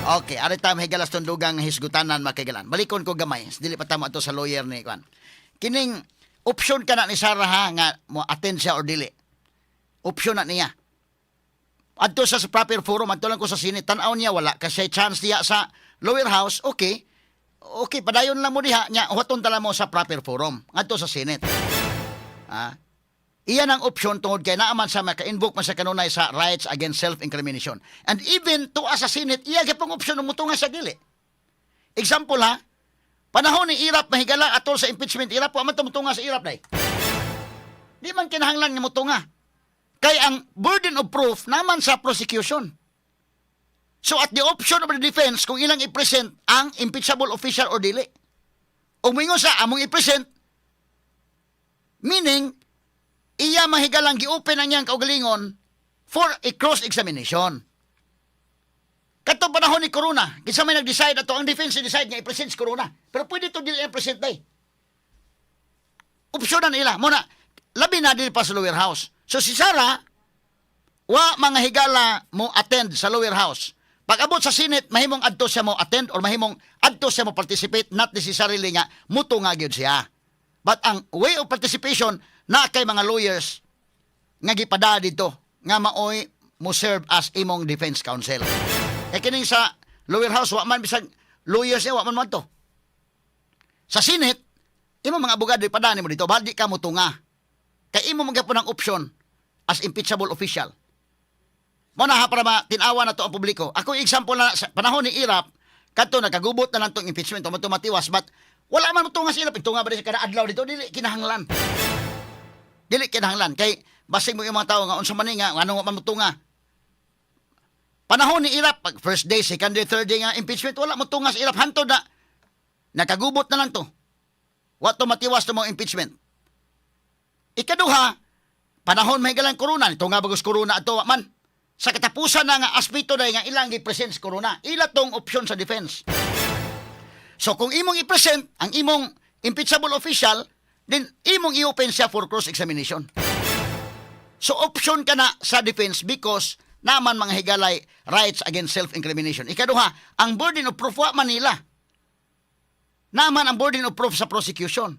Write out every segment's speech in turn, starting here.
Okay, ari ta, mahigalas, tundugang hisgutanan, makigalan. Balikon ko gamay, dili pa tamo ato sa lawyer ni kwan. Kining option kana ni Sara ha, nga mo attend siya or dili. Option na niya. Adto sa proper forum, adto lang ko sa Senate, tan-aw niya wala kasi chance diya sa lower house, okay. Okay, padayon lang mo diha nya, huwaton ta lang mo sa proper forum, ngadto sa Senate. Ah. Iyan ang option tungod kay naaman sa maka-invoke man sa kanunay sa rights against self-incrimination. And even tuwa sa Senate, iya gyapong option mo tunga sa dili. Example ha, panahon ni Erap, mahigala, atol sa impeachment Erap, wa man tumutunga sa Erap day. Di man kinahanglan nga motunga. Kay ang burden of proof naman sa prosecution. So at the option of the defense kung ilang i-present ang impeachable official or dili. O moingon sa among i-present, meaning iya mahigalang gi-open ang iyang kaugalingon for a cross-examination. Katong panahon ni Corona, kinsa may nag-decide ato? Ang defense decide nga i-present si Corona. Pero pwede to dili i-present day. Opsyon na nila. Muna, labi na dili pa sa lower house. So si Sara, wa mga higala mo attend sa lower house. Pag abot sa Senate, mahimong adto siya mo attend or mahimong adto siya mo participate, not necessarily nga muto nga gyud siya. But ang way of participation na kay mga lawyers nga gipada dito nga maoy mo serve as imong defense counsel. Kay kining sa lower house, wa man bisag lawyers niya, wa man to. Sa Senate, imo mga abogado ipadani mo dito, bahal di ka mo tunga. Kay imo man gyapon ang option as impeachable official. Mo na ha, para matinawa na to ang publiko. Ako example na sa panahon ni Erap, kadto nagkagubot na lang tong impeachment, mo matiwas, but wala man mo tunga sa Erap, tunga ba sa kada adlaw dito, dili kinahanglan. Dili kinahanglan kay basig mo yung mga tao nga unsa man ni nga ano man mo tunga. Panahon ni Erap, pag first day, second day, third day nga impeachment, wala mo tunga sa Erap hantod na nakagubot na lang to. Wa to matiwas to mo impeachment. Ikaduha, panahon may galang Corona, ito nga bagos Corona ato wa man. Sa katapusan na nga aspeto na nga ilang gi-present sa Corona, ila tong option sa defense. So kung imong i-present ang imong impeachable official, then imong i-open siya for cross-examination. So option ka na sa defense because naman mga higalay rights against self-incrimination. Ikaduha, ang burden of proof wa man nila. Naman ang burden of proof sa prosecution.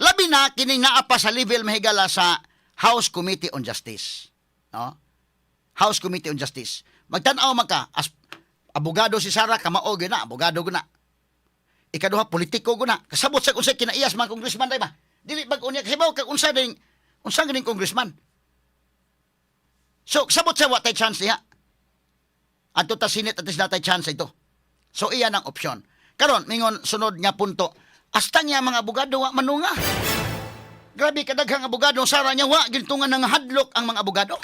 Labi na kining naa pa sa level, mahigala, sa House Committee on Justice. No? House Committee on Justice. Magtan-aw man ka as abogado si Sara, kamao gyud na, abogado gyud na. Ikaduha, politiko gyud na. Kasabot sa unsay kinaiyas mga congressman day ba? Dili bag unya kasi kag unsa ganing congressman. So sabot sa wa tay chance diha. Adto ta Senate, at least natay chance ito. So iyan ang opsyon. Karon mingon sunod nga punto. Hasta niya mga abogado wa manunga. Grabe kadaghang abogado Sara niya, wa gintungan ng hadlok ang mga abogado.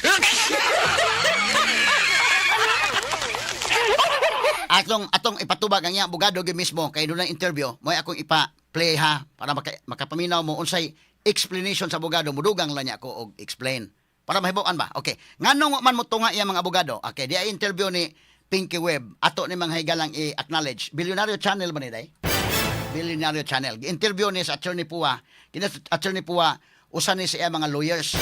Atong ipatubag ang iya abogado gyud mismo kay dunay interview mo akong ipa-play ha, para makapaminaw mo unsay explanation sa abogado. Mudugang lang niya ako og explain para mahibaw-an ba. Okay, nganong wa man mo tunga iya mga abogado? Okay, di ay interview ni Pinky Webb ato ni mga higalang i-acknowledge. Billionaire Channel ba ni day? Billionaire Channel. Interview ni sa Attorney Pua. Kini Attorney Pua, usa ni sa iya mga lawyers.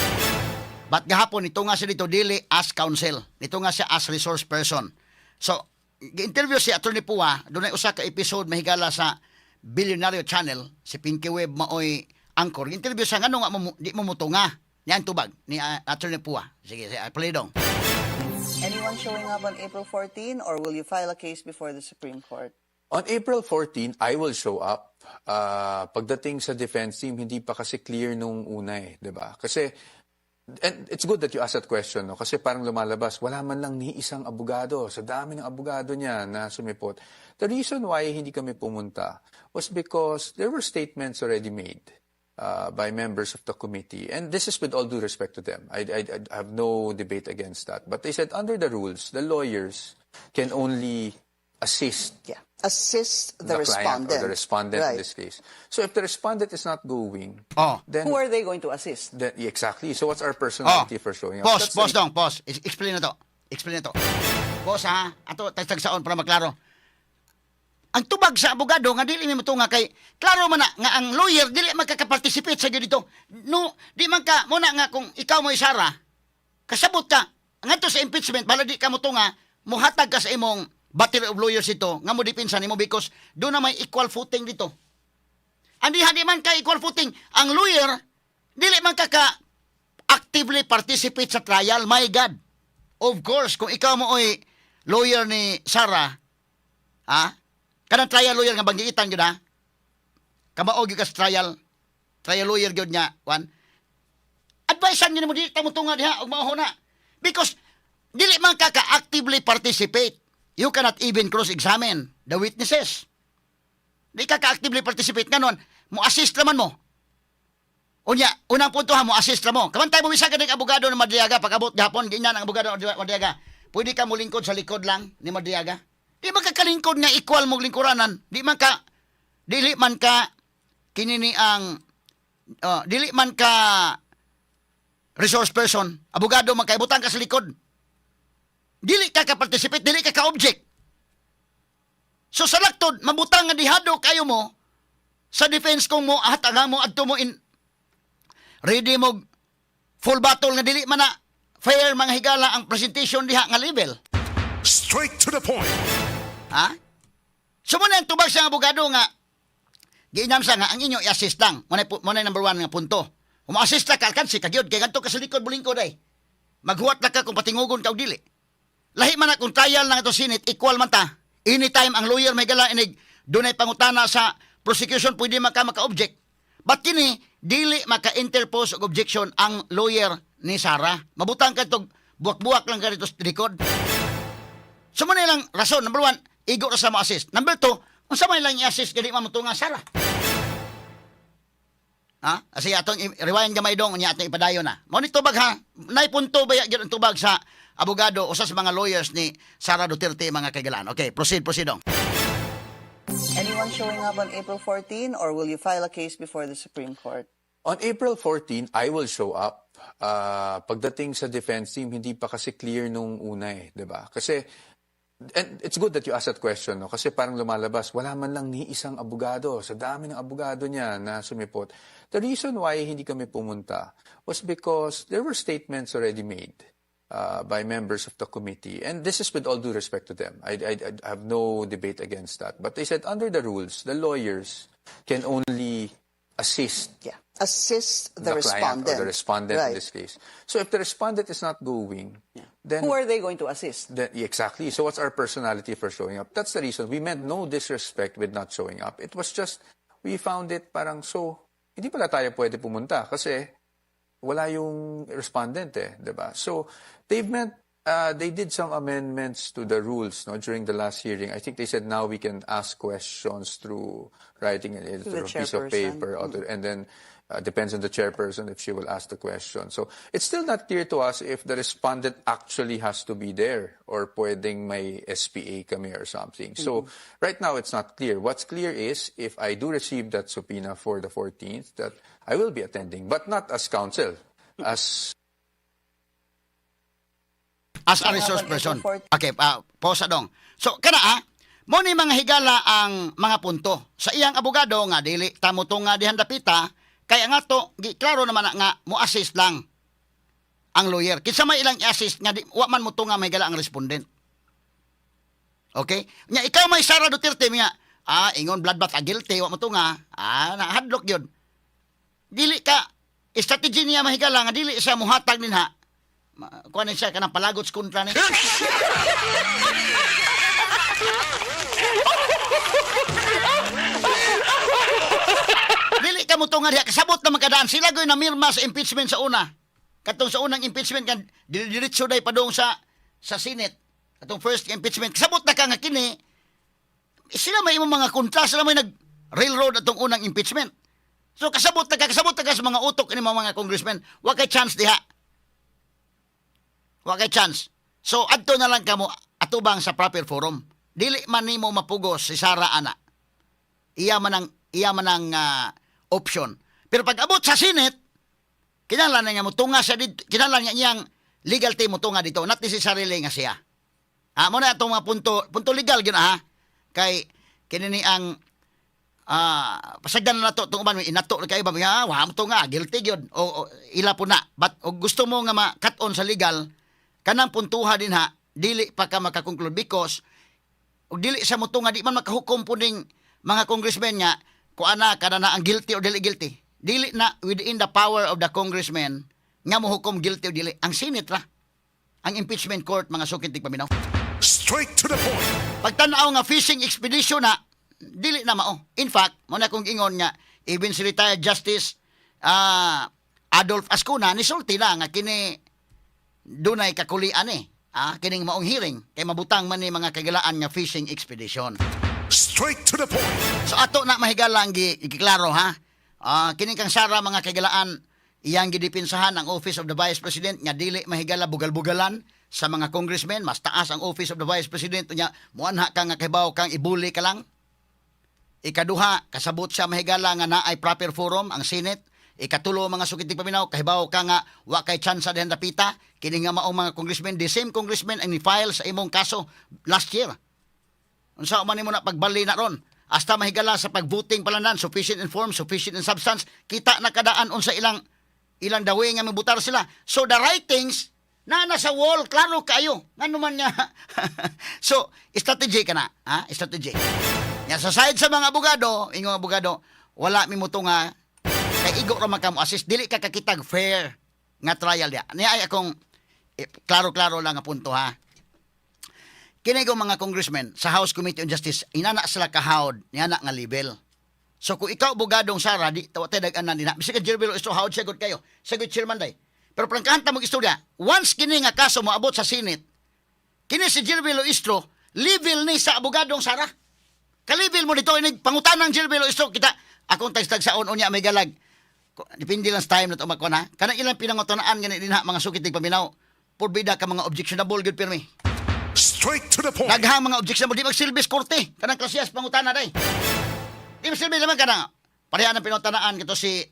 But gahapon nito nga siya dito dili as counsel. Nito nga siya as resource person. So, gi-interview si Attorney Pua, dunay usa ka episode, mahigala, sa Billionaire Channel, si Pinky Webb maoy anchor. Interview siya ngano nga mo, di mo mutunga. Niyan tubag ni Attorney Pua. Sige, sige, play dong. Anyone showing up on April 14 or will you file a case before the Supreme Court? On April 14, I will show up. Pagdating sa defense team, hindi pa kasi clear nung una eh, 'di ba? Kasi and it's good that you asked that question, no? Kasi parang lumalabas, wala man lang ni isang abogado. Sa dami ng abogado niya na sumipot. The reason why hindi kami pumunta was because there were statements already made by members of the committee. And this is with all due respect to them. I have no debate against that. But they said under the rules, the lawyers can only assist Yeah. Assist the client respondent. Or the respondent in this case. So if the respondent is not going, then, Who are they going to assist? Then exactly. So what's our personality for showing up? Pause, That's pause dong, pause. Explain na to. Explain na to. Pause ha. Ato tagsaon para maklaro. Ang tubag sa abogado nga dili mi motunga kay klaro man na nga ang lawyer dili magkaka-participate sa dito. No, di man ka mo na nga kung ikaw mo Sara, kasabot ka ngadto sa impeachment, bala di ka motunga, Muhatag ka sa imong battery of lawyers ito nga mo depensa nimo because doon na may equal footing dito. Andi di man ka equal footing. Ang lawyer, dili man ka ka actively participate sa trial. My God. Of course, kung ikaw mo oy lawyer ni Sarah, ha? Kanang trial lawyer nga banggiitan gyud, ha? Kamao gyud ka sa trial lawyer gyud nga, wan. Advisean gyud mo, "Dili ta mo tunga diha og mao na." Because dili man ka ka-actively participate. You cannot even cross-examine the witnesses. Di ka ka-actively participate nganon, mo assist naman mo. Unya, unang punto ha, mo assist ra mo. Kabantay mo bisa ganing abogado ng Madriaga pag-abot gahapon, ganyan ang abogado ng Madriaga. Pwede ka mo lingkod sa likod lang ni Madriaga. Di man ka kalingkod nga equal mo lingkuranan. Di man ka dili man ka kinini ang dili man ka resource person. Abogado man kay, butang ka sa likod. Dili ka ka-participate, dili ka ka-object. So sa laktod, mabutang nga dihado kayo mo sa defense kung mo at ang mo adto mo in ready mo full battle nga dili man na fair, mga higala, ang presentation diha nga level. Straight to the point. Ha? So mo na ang tubag sa abogado nga giinam sa nga ang inyo i-assist lang. Mo na number one nga punto. Kung mo-assist ka, alkansi ka gyud kay kadto ka sa likod bulingkod ay. Maghuwat na ka kung patingugon ka og dili. Lahi man na kung trial lang ito Senate, equal man ta. Anytime ang lawyer may gala inig dunay pangutana sa prosecution, pwede man ka maka-object. But kini dili maka-interpose og objection ang lawyer ni Sara. Mabutang ka tog buwak-buwak lang ka dito sa likod. So mo na lang rason. Number one, igo ra sa mo assist. Number two, unsa man lang i-assist kay di man mo nga Sara? Ha? Kasi atong rewind gamay dong, unya atong ipadayon na. Mo ni tubag ha. Nay punto ba gyud ang tubag sa abogado usa sa mga lawyers ni Sara Duterte, mga kaigalaan. Okay, proceed, proceed dong. Anyone showing up on April 14 or will you file a case before the Supreme Court? On April 14, I will show up. Pagdating sa defense team, hindi pa kasi clear nung una eh, 'di ba? Kasi and it's good that you asked that question, no? Kasi parang lumalabas, wala man lang ni isang abogado sa dami ng abogado niya na sumipot. The reason why hindi kami pumunta was because there were statements already made by members of the committee. And this is with all due respect to them. I have no debate against that. But they said under the rules, the lawyers can only assist Yeah. Assist the client respondent. or the respondent in Right. this case. So if the respondent is not going, then Who are they going to assist? then exactly. So what's our personality for showing up? That's the reason. We meant no disrespect with not showing up. It was just we found it parang so hindi pala tayo pwede pumunta kasi wala yung respondent eh, 'di ba? So they've meant they did some amendments to the rules, no, during the last hearing. I think they said now we can ask questions through writing it To the through a piece of chairperson. paper, and then depends on the chairperson if she will ask the question. So it's still not clear to us if the respondent actually has to be there or pwedeng may SPA kami or something. So right now it's not clear. What's clear is if I do receive that subpoena for the 14th, that I will be attending, but not as counsel, as As a resource person. Okay, pause dong. So kana ah, mo ni, mga higala, ang mga punto sa iyang abogado nga dili tamo to nga dihan dapita kay ang ato gi klaro naman na nga mo assist lang ang lawyer. Kinsa may ilang i-assist nga di, wa man mo nga may gala ang respondent? Okay? Nya ikaw may Sara Duterte nga ingon bloodbath, guilty, wa mo to nga nahadlok yun. Dili ka strategy niya, mahigala, nga dili siya muhatag dinha. Kuan ni siya kanang palagot sa kontra ni. Dili ka mo nga diha kasabot na magkadaan sila goy namirma sa impeachment sa una. Katong sa unang impeachment kan diretso day padung sa Senate. Katong first impeachment, kasabot na ka nga kini sila may imong mga kontra, sila may nag railroad atong unang impeachment. So kasabot na ka sa mga utok ini mga congressmen. Wa kay chance diha. Wa kay chance. So adto na lang kamo atubang sa proper forum. Dili man nimo mapugos si Sara ana. Iya man ang option. Pero pag abot sa Senate, kinahanglan na niya mutunga siya dito, kinahanglan niya niyang legal team mutunga dito, not necessarily nga siya. Ah, mo na atong mga punto, punto legal gyud ha. Kay kini ni ang pasagdan na nato itong uban, inato na kayo ba, wa mo to nga, guilty gyud o ila po na. But og gusto mo nga ma-cut on sa legal, kanang puntuha din ha. Dili pa ka makakonclude because ug dili sa mo nga di man makahukom po ning mga congressmen nga kuan na kada na ang guilty or dili guilty. Dili na within the power of the congressmen nga mohukom guilty or dili. Ang Senate ra. Ang impeachment court, mga sukit paminaw. Straight to the point. Pagtanaw nga fishing expedition na, dili na mao. In fact, mo na kong ingon nga even si retired Justice Adolf Azcuna nisulti na nga kini dunay kakulian eh. Kining maong hearing kay mabutang man ni mga kagilaan nga fishing expedition. Straight to the point. So ato na mahigala ang giklaro ha. Kini kang Sara, mga kagilaan, iyang gidipinsahan ang Office of the Vice President nga dili mahigala bugal-bugalan sa mga congressmen. Mas taas ang Office of the Vice President, unya muanha ka nga kahibaw kang ibuli ka lang. Ikaduha, kasabot siya mahigala nga naay proper forum ang Senate. Ikatulo, mga sukitig paminaw, kahibaw ka nga wa kay chance dihan dapita. Kini nga maong mga congressmen, the same congressman ang ni-file sa imong kaso last year. Unsa man nimo na pagbali na ron? Hasta mahigala sa pag-voting pala nan, sufficient in form, sufficient in substance, kita na kadaan unsa ilang ilang dawi nga mibutar sila. So the writings na nasa wall, klaro kayo. Ngano man nga. So, strategy ka na, ha? Strategy. Ya sa side sa mga abogado, ingong abogado, wala mi mo nga kay igo ra man ka mo assist, dili ka kakitag fair nga trial dia. Niya ay akong eh, klaro-klaro lang nga punto ha. Kini ko mga congressmen sa House Committee on Justice, inana sila kahawd, niana nga level. So kung ikaw abogadong Sara, di tawa tay dag-anan dinha. Bisag Jervilo isto hawd siya gud kayo. Siya gud chairman day. Pero prangkahan ta mag istorya, once kini nga kaso moabot sa Senate, kini si Jervilo Istro, level ni sa abogadong Sara. Ka-level mo dito inig pangutanang Jervilo Istro kita akong tagstag sa on unya may galag. Depende lang sa time na tumakon ha. Kanang ilang pinangutanaan gani dinha, mga sukit paminaw. Porbida ka mga objectionable gud pirmi. Straight to the point. Daghang mga objection mo, di magsilbis korte. Kanang klasiyas pangutana day. Di magsilbi naman kanang pareha ng pinutanaan kito si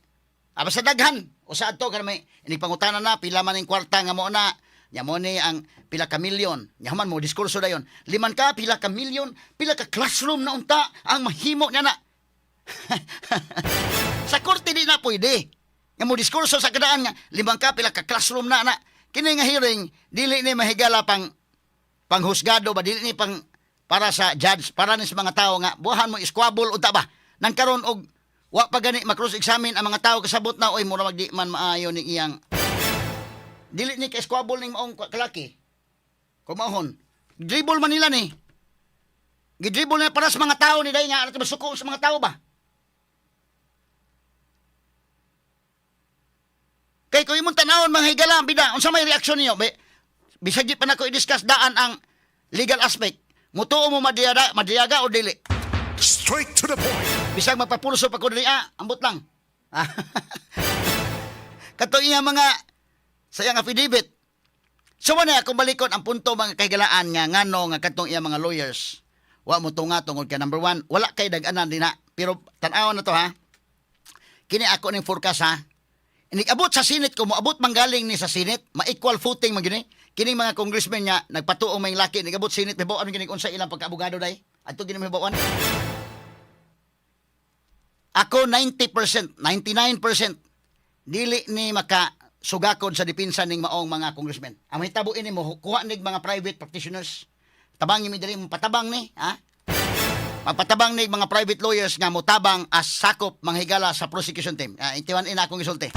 basta daghan o sa adto kanang may inig pangutana na pila man ning kwarta nga mo na nya mo ni ang pila ka milyon nya man mo diskurso dayon liman ka pila ka milyon, pila ka classroom na unta ang mahimo niya na. Sa korte di na pwede nga mo diskurso sa kadaan nga limang ka pila ka classroom na na. Kini nga hearing dili ni mahigala pang panghusgado ba, dili ni pang para sa judge, para ni sa mga tao nga buhan mo squabble unta ba nang karon og wa pa gani ma-cross examine ang mga tao, kasabot na, oy, mura magdi man maayo ni iyang dili ni ka squabble ning maong kalaki. Kumahon dribble man nila ni gidribble na para sa mga tao ni dai nga arat masuko sa mga tao ba. Kay kung imong tanawon, mga higala, bida unsa may reaksyon niyo? Bisag di pa nako i-discuss daan ang legal aspect, mutuo mo madiyaga, madiyaga o dili? Straight to the point. Bisag magpapulso pa ko diri ah, ambot lang. Kato iya mga sa iyang affidavit. So wala akong balikon ang punto, mga kahigalaan, nga ngano nga katong iya mga lawyers wa mo tunga tungod kay number one, wala kay dag-anan dinha. Pero tan-awon na to ha. Kini ako ning forecast ha. Inig-abot sa Senate ko, moabot manggaling ni sa Senate, ma-equal footing man gini. Kining mga congressmen nga nagpatuo may laki, nigabot Senate, mahibaw-an gini unsa ilang pagkaabogado day. Adto gini mahibaw-an. Ako 90%, 99% dili ni maka sugakod sa depensa ning maong mga congressmen. Ang mahitabo ini mo kuha nig mga private practitioners. Tabangi mi diri mo patabang ni, ha? Magpatabang ni mga private lawyers nga motabang as sakop manghigala sa prosecution team. Intiwan ina akong isulti.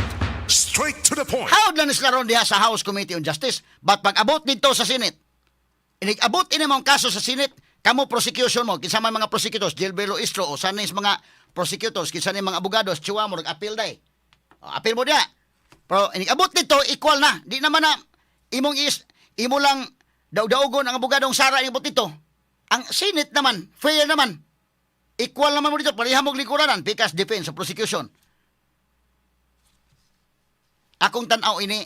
Straight to the point. How lang ni sila ron diha sa House Committee on Justice? But pag abot dito sa Senate, inig-abot ini mong kaso sa Senate, kamo prosecution mo, kinsa man mga prosecutors, Gilbert Istro o sa mga prosecutors, kinsa ni mga abogados, Chua mo appeal day. O, appeal mo diha. Pero inig-abot dito, equal na. Di naman na imong is imo lang daw-daugon ang abogadong Sara inabot dito. Ang Senate naman, fair naman. Equal naman mo dito, pareha mong lingkuranan, because defense sa prosecution. Akong tan-aw ini,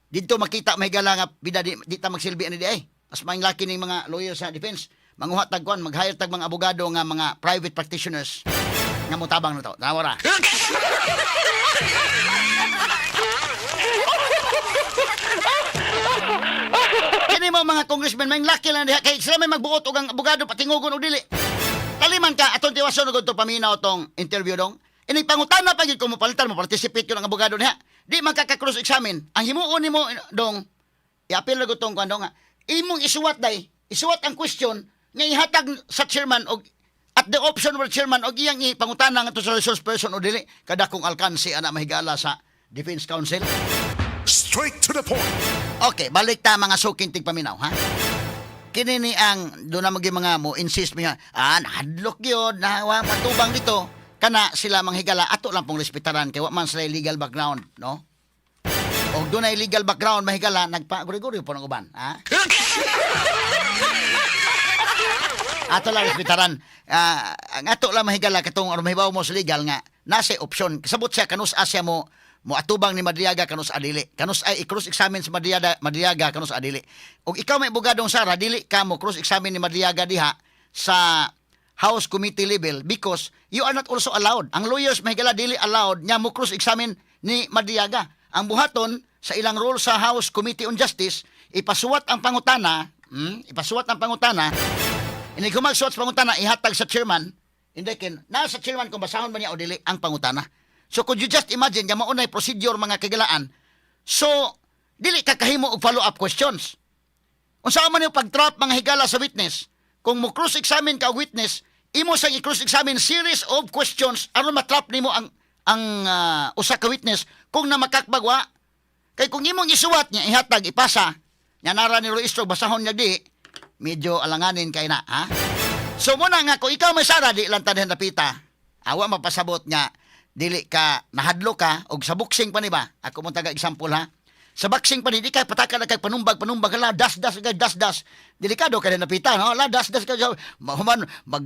dito makita may gala nga bida di ta magsilbi ani di ay. Mas maing laki ning mga lawyer sa defense. Manguha tag kuan, mag-hire tag mga abogado nga mga private practitioners nga motabang na to. Nawara. Kini mo mga congressman maing laki lang diha kay sila may magbuot og ang abogado patingugon og dili. Taliman ka atong tiwason og to paminaw tong interview dong. Ining pangutana pa gyud ko mo palitan mo participate ko ng abogado niya. Di man ka cross examine. Ang himuon nimo dong i-appeal na gud tong kuan dong nga. Imong isuwat day, isuwat ang question nga ihatag sa chairman og at the option of the chairman og iyang ipangutana ngadto sa resource person o dili. Kadakong alkansi ana, mahigala, sa defense counsel. Straight to the point. Okay, balik ta, mga suking tigpaminaw, ha? Kini ni ang doon na magi mga mo insist mi nga, nahadlok yun, nahawa matubang dito. Kana sila manghigala, ato lang pong respetaran kay wa man sila legal background, no? Og doon ay legal background, mahigala, nagpa Gregorio po ng uban, ha? Ato lang respetaran. Ang ato lang, mahigala, katong aron mahibaw mo sa legal nga nasa option. Kasabot siya kanus siya mo mo atubang ni Madriaga, kanus adili. Kanus ay i-cross examine sa Madriaga, Madriaga kanus adili. Og ikaw may abogadong Sara, dili ka mo cross examine ni Madriaga diha sa House Committee level because you are not also allowed. Ang lawyers, mahigala, dili allowed nga mo cross examine ni Madriaga. Ang buhaton sa ilang role sa House Committee on Justice, ipasuwat ang pangutana, ipasuwat ang pangutana. Inig humagsuwat sa pangutana, ihatag sa chairman, hindi kin, nasa chairman kung basahon ba niya o dili ang pangutana. So could you just imagine, nga maunay procedure, mga kagilaan? So, dili ka kahimo og follow-up questions. Unsa man yung pag-trap, mga higala, sa witness? Kung mo cross-examine ka og witness, imo sang i-cross-examine series of questions aron matrap nimo ang usa ka witness kung na makakbagwa. Kay kung imong isuwat niya, ihatag, ipasa, nya nara ni Luistro, basahon niya di, medyo alanganin kay na, ha? So muna nga, kung ikaw may Sara, di lang tanan napita. Awa mapasabot nga, dili ka, nahadlo ka, og sa boxing pa ni ba? Ako mo taga example ha. Sa boxing pa ni, di ka pataka na kay panumbag, panumbag, hala, das, das, kay das, das. Delikado ka na napita, no? Hala, das, das ka, human, mag,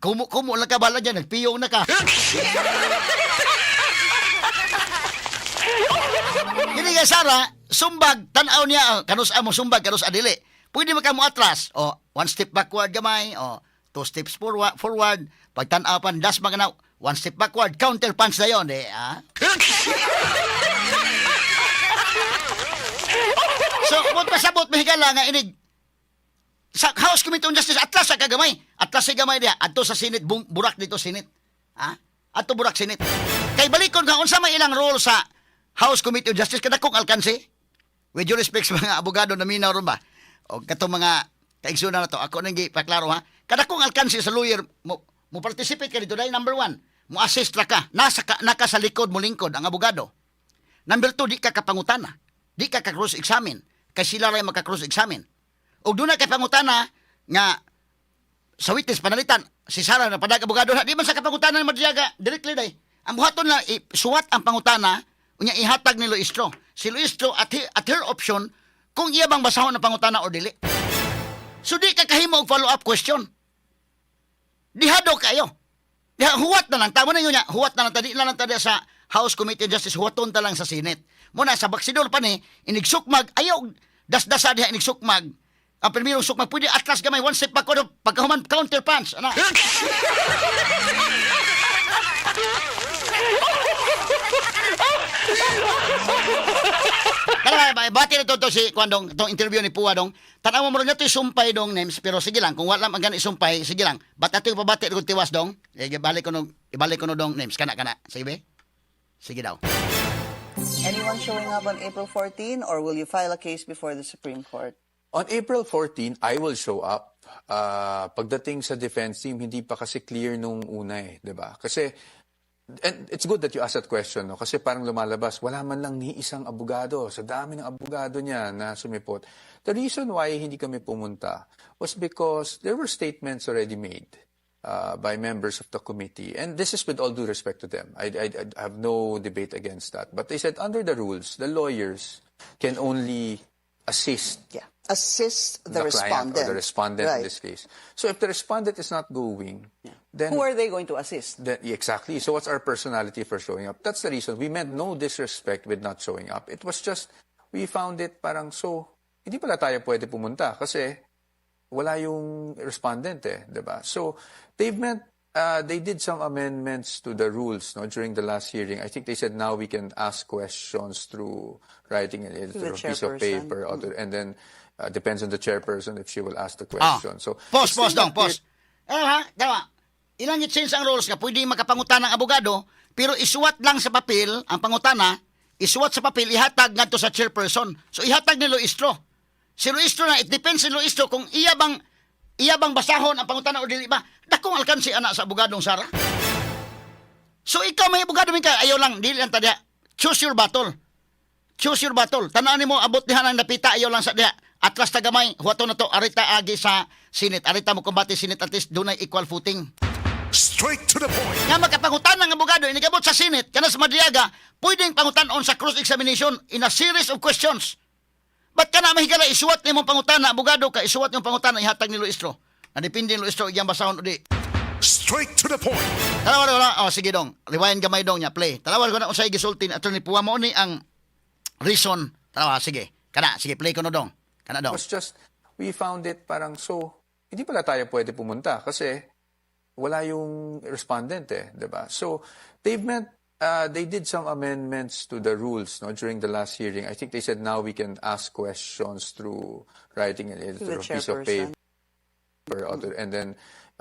kumo, kumo lang ka bala dyan, nagpiyong na ka. Dili ka Sara, sumbag, tanaw niya, oh, kanus mo sumbag, kanus adili. Pwede man ka mo atras, o one step backward gamay, o two steps forward, forward. Pag tanaw pan, das maganaw, one step backward, counter punch na yon, eh, ah. So, kung pasabot, mahigala nga inig, sa House Committee on Justice, atlas sa kagamay. Atlas sa gamay diha. Adto sa Senate, burak dito Senate. Ha? Adto burak Senate. Kay balikon ka, unsa may ilang role sa House Committee on Justice, kadakong alkansi. With due respect sa mga abogado na minaw ron ba? O katong mga kaigsunan na to, ako nang paklaro ha. Kadakong alkansi sa lawyer, mo participate ka dito dahil number one, mo assist ra ka. Nasa ka, naka sa likod mo lingkod ang abogado. Number two, di ka kapangutana. Di ka ka-cross-examine. Kay sila ray maka-cross-examine. Og doon na kay pangutana nga sa witness panalitan, si Sara na padag abogado na, di man sa kapangutana ni Madriaga directly day. Ang buhaton na suwat ang pangutana, unya ihatag ni Luistro. Si Luistro at her option kung iya bang basahon ang pangutana or dili. So di ka kahimo og follow-up question. Dihado kayo. Diha, huwat na lang. Tama na yun niya. Huwat na lang. Tadi na lang tadi sa House Committee on Justice. Huwaton ta lang sa Senate. Muna sa baksidor pa ni, inigsukmag, ayaw, dasdasa diha inigsukmag. Ang primerong sukmag, pwede atlas gamay, one step backward, pagkahuman, counter punch. Ana. Kaya ba, bati na to si Kwandong, itong interview ni Pua dong. Tanawa mo rin na ito sumpay dong names, pero sige lang, kung wala man gani sumpay, sige lang. Ba't ato yung pabati kung tiwas dong? Eh, ibalik ko no, ibalik ko no dong names, kana kana. Sige be? Sige daw. Anyone showing up on April 14 or will you file a case before the Supreme Court? On April 14, I will show up. Pagdating sa defense team, hindi pa kasi clear nung una eh, 'di ba? Kasi and it's good that you asked that question, no? Kasi parang lumalabas, wala man lang ni isang abogado. Sa dami ng abogado niya na sumipot. The reason why hindi kami pumunta was because there were statements already made by members of the committee. And this is with all due respect to them. I have no debate against that. But they said under the rules, the lawyers can only assist Yeah. Assist the client respondent. or the respondent in Right. this case. So if the respondent is not going, then Who are they going to assist? then exactly. So what's our personality for showing up? That's the reason. We meant no disrespect with not showing up. It was just we found it parang so hindi pala tayo pwede pumunta kasi wala yung respondent eh, 'di ba? So they've meant they did some amendments to the rules, no, during the last hearing. I think they said now we can ask questions through writing it The through a piece of chairperson. paper, and then depends on the chairperson if she will ask the question. So Pause, it's still pause dong, not clear. pause. Eh ha, tama. Ilang i-change ang rules nga pwede makapangutan ng abogado, pero isuwat lang sa papel ang pangutana, isuwat sa papel ihatag ngadto sa chairperson. So ihatag ni Luistro. Si Luistro na, it depends si Luistro kung iya bang basahon ang pangutana o dili ba. Dakong alkansi ana sa abogadong Sara. So ikaw may abogado min ka, ayaw lang, dili lang ta diha. Choose your battle. Choose your battle. Tanaan nimo abot diha ng napita, ayaw lang sa diha. Atlas ta gamay, huwato na to, arita agi sa Senate. Arita mo kumbate Senate at least dunay equal footing. Straight to the point. Nga makapangutan ng abogado inigabot sa Senate kana sa Madriaga, pwedeng pangutanon sa cross-examination in a series of questions. Ba't ka na mahigala isuwat nimong pangutana, abogado ka, isuwat nimong pangutana ihatag ni Luistro. Na depende ni Luistro iyang basahon o di. Straight to the point. Tanawa wala. Oh, sige dong. Rewind gamay dong niya, play. Tanawa ko na unsay gisulti ni Attorney Pua mo ni ang reason. Tanawa, sige. Kana, sige, play ko no dong. Kana dong. Was just, we found it parang so, hindi pala tayo pwede pumunta kasi wala yung respondent eh, di ba? So, they did some amendments to the rules, no, during the last hearing. I think they said now we can ask questions through writing and To the through a piece of chairperson. paper. And then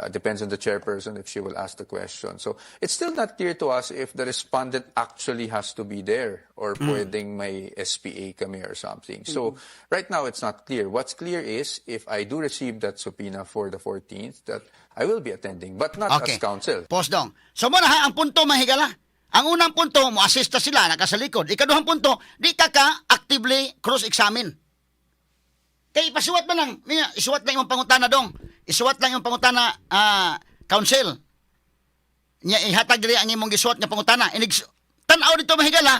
depends on the chairperson if she will ask the question. So it's still not clear to us if the respondent actually has to be there or pwedeng may SPA kami or something. So right now it's not clear. What's clear is if I do receive that subpoena for the 14th, that I will be attending, but not as counsel. Pause dong. So mo na ha, ang punto mahigala. Ang unang punto, mo assist sila naka sa likod. Ikaduhang punto, di ka ka actively cross-examine. Kay ipasuwat man lang, niya, isuwat lang imong pangutana dong. Isuwat lang imong pangutana, ah, counsel. Nya ihatag diri ang imong gisuwat nga pangutana. Inig tan-aw dito mahigala,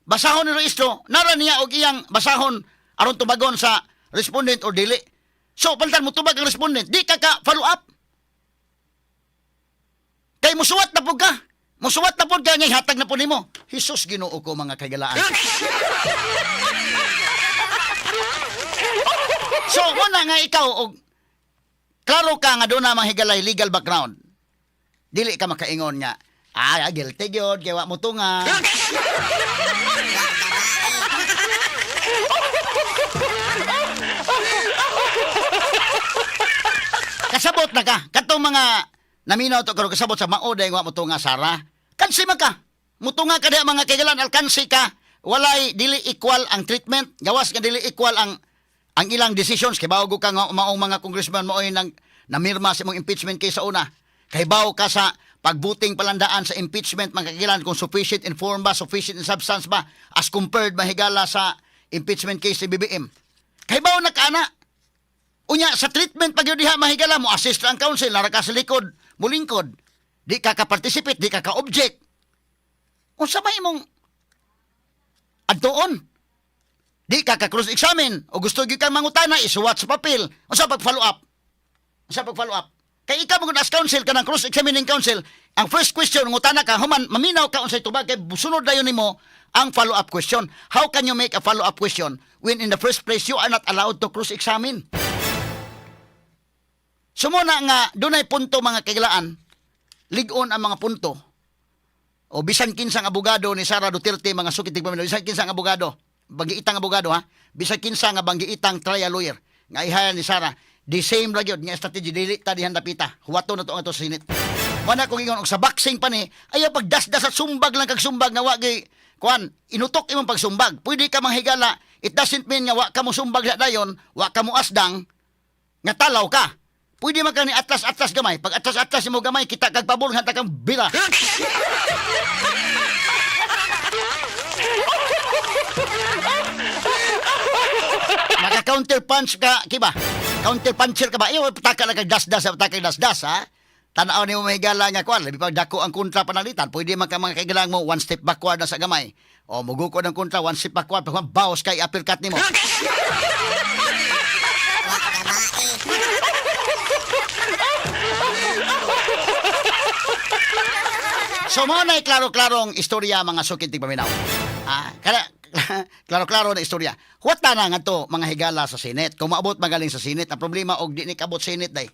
basahon ni Luistro, nara niya og iyang basahon aron tubagon sa respondent or dili. So palitan mo tubag ang respondent, di ka ka follow up. Kay musuwat na pud ka. Musuwat na pud ka nga ihatag na pud nimo. Hesus, Ginoo ko, mga kaigalaan. So muna nga ikaw og klaro ka nga doon na mga higalay legal background. Dili ka makaingon nga ah, guilty gyud kay wa mo tunga. Kasabot na ka. Katong mga naminaw to karon kasabot sa mao dahil wa mo tunga Sara. Kansi man ka. Mutunga ka diha mga kaigalan, alkansi ka. Walay dili equal ang treatment. Gawas nga dili equal ang ilang decisions kay bawo ka nga maong mga congressman maoy nang namirma sa imong impeachment case sa una. Kay bawo ka sa pagbuting palandaan sa impeachment mga kaigalan kung sufficient in form ba, sufficient in substance ba as compared mahigala sa impeachment case ni BBM. Kay bawo na ka ana. Unya sa treatment pag yun diha mahigala mo assist ang counsel nara ka sa likod, mulingkod. Di ka ka-participate, di ka ka-object. Unsa may imong adtuon? Di ka ka-cross examine o gusto gyud kang mangutana isuwat sa papel. Unsa pag-follow up? Unsa pag-follow up? Kay ikaw mo as counsel kanang cross-examining counsel, ang first question ngutana ka human maminaw ka unsay tubag kay sunod dayon nimo ang follow-up question. How can you make a follow-up question when in the first place you are not allowed to cross-examine? Sumuna nga dunay punto mga kaigalaan, lig-on ang mga punto. O bisan kinsang abogado ni Sara Duterte mga sukit tigpaminaw, bisan kinsang abogado, banggiitang abogado ha, bisan kinsa nga banggiitang trial lawyer nga ihaya ni Sara, the same ra gyud nga strategy, dili ta dihan dapita. Huwato na to ang ato sa Senate. Wala kong ingon og sa boxing pa ni, ayaw pagdasdas at sumbag lang kag sumbag nga wa gyud kuan, inutok imong pagsumbag. Pwede ka manghigala, it doesn't mean nga wa ka mo sumbag sa dayon, wa ka mo asdang, nga talaw ka. Pwede man ka ni atlas-atlas gamay. Pag atlas-atlas mo gamay, kita kag pabor nga kang bira. Maka counter punch ka, kiba? Counter puncher ka ba? Iyo, pataka lang kag dasdas, pataka kag dasdas, ha? Tanaw ni mo mahigala nga kuan, labi pag dako ang kontra panalitan, pwede man ka mga kaigalang mo one step backward na sa gamay. O muguko ng kontra, one step backward, pag bawas kay uppercut nimo. So mao na klaro-klarong istorya mga sukit tigpaminaw. Ah, kada klaro-klaro na istorya. Huwat na nga to mga higala sa Senate. Kung maabot magaling sa Senate, ang problema og di ni kabot Senate day.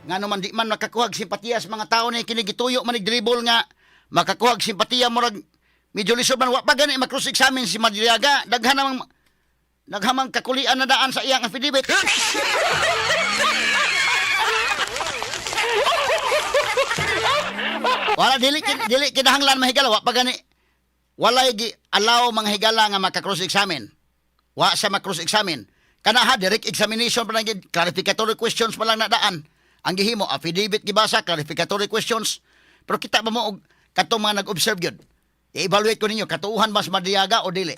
Nga naman di man makakuhag simpatiya sa mga tao ni kini gituyo man dribble nga makakuhag simpatiya murag medyo lisod man wa pa gani ma-cross examine si Madriaga. Daghan namang naghamang kakulian na daan sa iyang affidavit. Wala dili kinahanglan mahigala wa pa gani walay gi allow mga higala nga maka cross examine. Wa sa ma cross examine. Kana ha, direct examination pa lang gid, clarificatory questions pa lang nadaan. Ang gihimo, affidavit gibasa, clarificatory questions. Pero kita ba mo og katong mga nag-observe gyud? I-evaluate ko ninyo, katuuhan mas Madriaga o dili?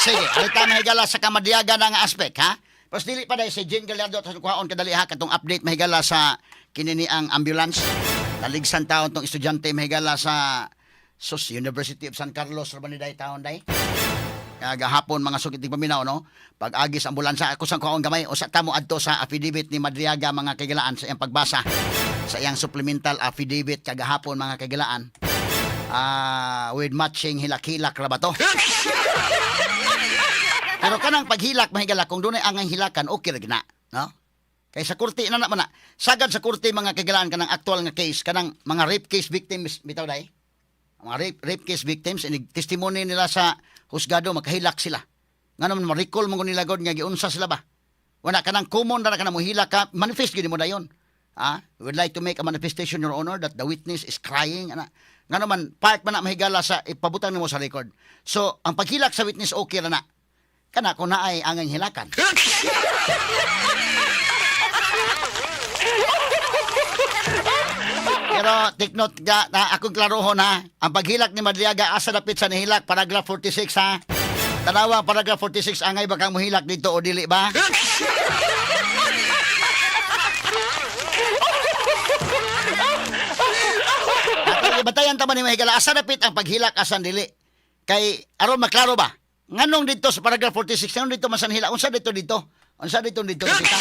Sige, alita mahigala sa kamadriaga na nga aspect, ha? Pas dili pa dahil si Jean Gallardo at kuhaon kadali ha katong update mahigala sa kinini ang ambulance. Taligsan taon tong estudyante mahigala sa sus University of San Carlos ra ba ni day taon day? Gahapon mga sukit paminaw, no? Pag agis ambulansa ako sang kuhaon gamay usa ta mo adto sa affidavit ni Madriaga, mga kagilaan, sa iyang pagbasa sa iyang supplemental affidavit kagahapon, mga kagilaan. Ah, with matching hilak-hilak ra ba to? Pero kanang paghilak, mahigala, kung dunay angang hilakan, okay ra gina, no? Kay sa korte na naman na. Sagad sa korte, mga kagilaan, kanang actual nga case, kanang mga rape case victims bitaw day. Mga rape case victims inig testimony nila sa husgado makahilak sila. Nga naman ma-recall mo nila god nga giunsa sila ba. Wala kanang common na kanang mohilak ka, manifest gyud mo dayon. Ah, we would like to make a manifestation, Your Honor, that the witness is crying ana. Nga naman part man na mahigala sa ipabutang nimo sa record. So, ang paghilak sa witness okay ra na. Kana kung naay angang hilakan. Pero take note ka, na akong klarohon ha. Ang paghilak ni Madriaga asa dapit sa nihilak, paragraph 46 ha. Tanawa ang paragraph 46, angay ba kang muhilak dito o dili ba? Atay, batayan ta man ni mahigala asa dapit ang paghilak asan dili. Kay aron maklaro ba? Nganong dito sa paragraph 46, nganong dito man sa nihilak? Unsa dito dito? Unsa dito dito dito?